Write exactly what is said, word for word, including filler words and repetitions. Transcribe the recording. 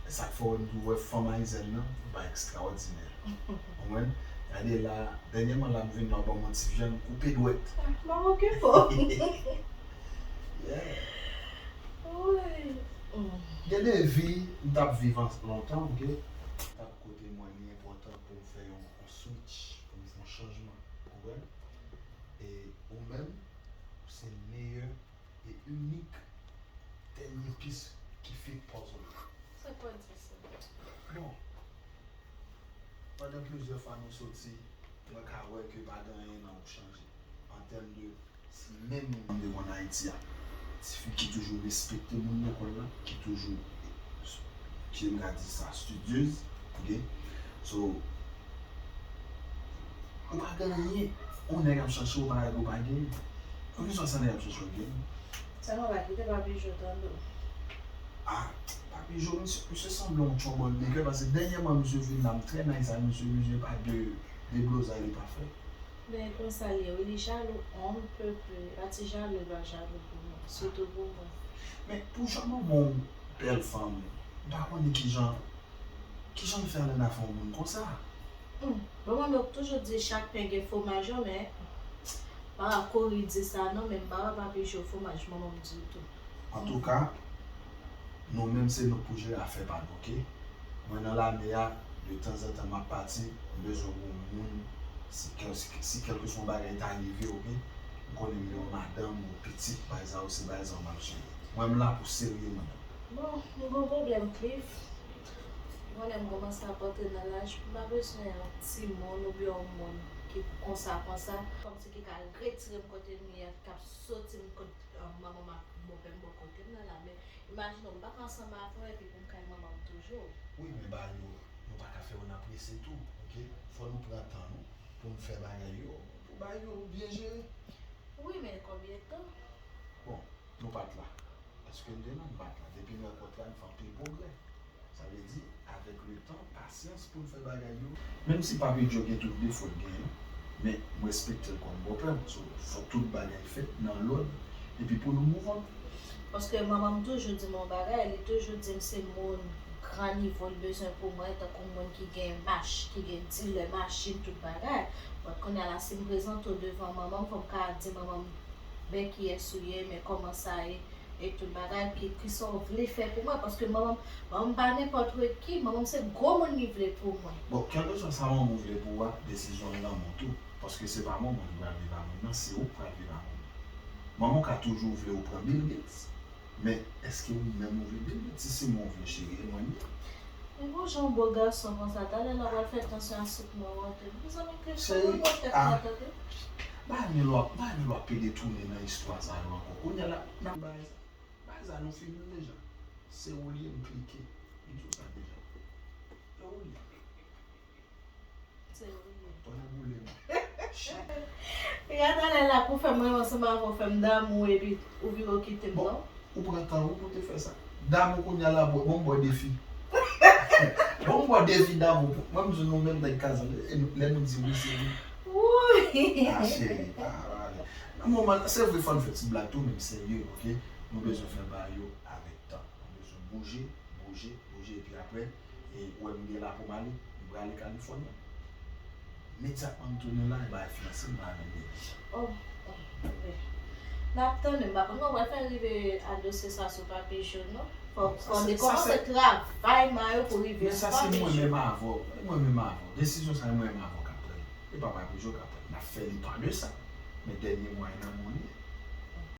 E sa k fè w di w wè fanm ayizyèn nan, yo pa ekstraòdinè. Konprann? Gade la, dènyèman la m vin la, w ban m yon ti vyann, koupe dwèt. M ap okipe w. Yeah. Wi. Mm. Gen de vi m t ap viv an lontan, oke? M t ap kote mwen li enpòtan pou m fè yon, yon switch, pou m fè yon chanjman. Konprann? E ou menm, se meyè e inik dènye pis ki fit puzzle la. Sa k pa di sa? Bon, pandan plizyè fwa nou soti, mwen ka wè ke pa gen anyen nan ou k chanje. An tèm de, si menm moun m te konn Ayiti a, tifi ki toujou respekte moun lekòl la, ki toujou, ki m ka di sa, studyèz, oke? So, ou pa gen anyen, yon nèg ap chache w, ou pa, ou pa gen. Kèlkeswa sa nèg ap chache w, gen. Sèlman pa kite Papi Jo tande w. Ah, Papi Jo, misye, misye sanble yon trouble maker, paske dènyèman misye vin la, m trè nice ak misye, misye pa de deblozay li pa fè. Men konsa l ye, wi, li jalou on peu peu. E pa ti jalou, li pa jalou pou mwen, sitou pou mwen. Men pou jan manman w bèl fanm, m pa konnen kijan, kijan l fè al nan afè yon moun konsa. Hmm. Bon, mwen, mwen toujou di chak pen gen fwomaj yo, men m pa kouri di sa non, men m pa wè Papi Jo fwomaj manman m ditou. Antouka, nou menm se nou k pou jere afè pa nou, oke? Mwen nan lame a, de tanzantan m ap pati, m bezwen yon moun, si kèl-, si kèlkeswa yon bagay ta rive, oke? M konnen m gen yon madanm, yon pitit, bagay sa yo, se bagay sa yo m ap jere. Mwen m la pou serye, madanm. Bon, m gon pwoblèm, Cliff. Mwen menm m kòmanse ap antre nan laj, m pa bezwen yon timoun oubyen yon moun ki konsa konsa, kòmsi ki ka retire m kote m ye a, k ap soti m kot, ah, manman m ak bòpè m bò kote m nan la, men imajine w, m pa ka ansanm avè w epi pou m kay manman m toujou. Wi, men bagay yo, nou pa ka fè yo nan prese tou, oke? Fò nou pran tan nou pou n fè bagay yo, pou bagay yo byen jere. Wi, men konbyen tan? Bon, nou pa t la. Èske n te la? Nou pa t la. Depi n rankontre a, n fè anpil pwogrè. Sa vle di, avèk letan, pasyans pou n fè bagay yo. Menm si Papi Jo gen tout defo l genyen, men m respekte l kòm bòpè m. So, fò tout bagay fèt nan lòd, epi pou nou move on. Paske manman m toujou di m yon bagay, li toujou di m se moun gran nivo l bezwen pou mwen, tankou moun ki gen mach, ki gen dilè machin, tout bagay. Bon, kounye a la, si m prezante w devan manman m, fò m ka di manman m men kiyès ou ye, men kòman sa ye, e tout bagay, ki, kisa w vle fè pou mwen, paske manman m, manman m pa nenpòt ki, manman m se gwo moun li vle pou mwen. Bon, kèlkeswa sa manman w vle pou ou a, desizyon l nan men w tou, paske se pa manman w ki pral viv a moun nan, se ou k pral viv a moun nan. Manman w ka toujou vle ou pran Bill Gates, men èske ou menm ou vle Bill Gates? Si se mwen ou vle, cheri, e mwen li ye. Men bon jan w bo gason konsa, talè la w pral fè tansyon a sik mwen monte. Mezanmi, Cliff, sa mwen tèt mwen tande. Pa renmen lè w ap, pa renmen lè w ap pede tounen nan istwa sa yo ankò. Kounye a la, nan bagay sa, bagay sa nou fini l deja. Se ou li ye, m klike. M di w sa deja. Se ou li ye. Se ou li ye. Pandan boule m. Shit. Gade talè la pou fè mwen ansanm avè w fè m damou epi ou vire w kite m non. Ou pran tan ou pou te fè sa. Damou kounye a la, bò, bon, m bò defi. Bon, m bò defi damou. Mwen, m di nou menm nèg Kazan, e nou, lè nou di wi, se wi. Wouy! Ah, cheri, pa pale. Nan moman, se vre, fò n fè ti blag tou, men serye, oke? Nou bezwen fè bagay yo avèk tan. Nou bezwen bouje, bouje, bouje, epi apre, e, ou wè m gen la pou m ale, m prale Kalifòni. Imedyatman m tounen la, e bagay finansyè m pa renmen. Oh, oh, ok. N ap tande, m pa konn kòman w pral fè rive a dosye sa sou Papi Jo non. Fò, fò n kòmanse travay mayo pou rive sou Papi Jo. Men sa se mwen menm avè w. Mwen menm avè w. Desizyon sa e mwen menm avè w k ap pran li. E pa Papi Jo k ap pran li. N ap fè li pa de sa. Men dènye mwa nan mwen li.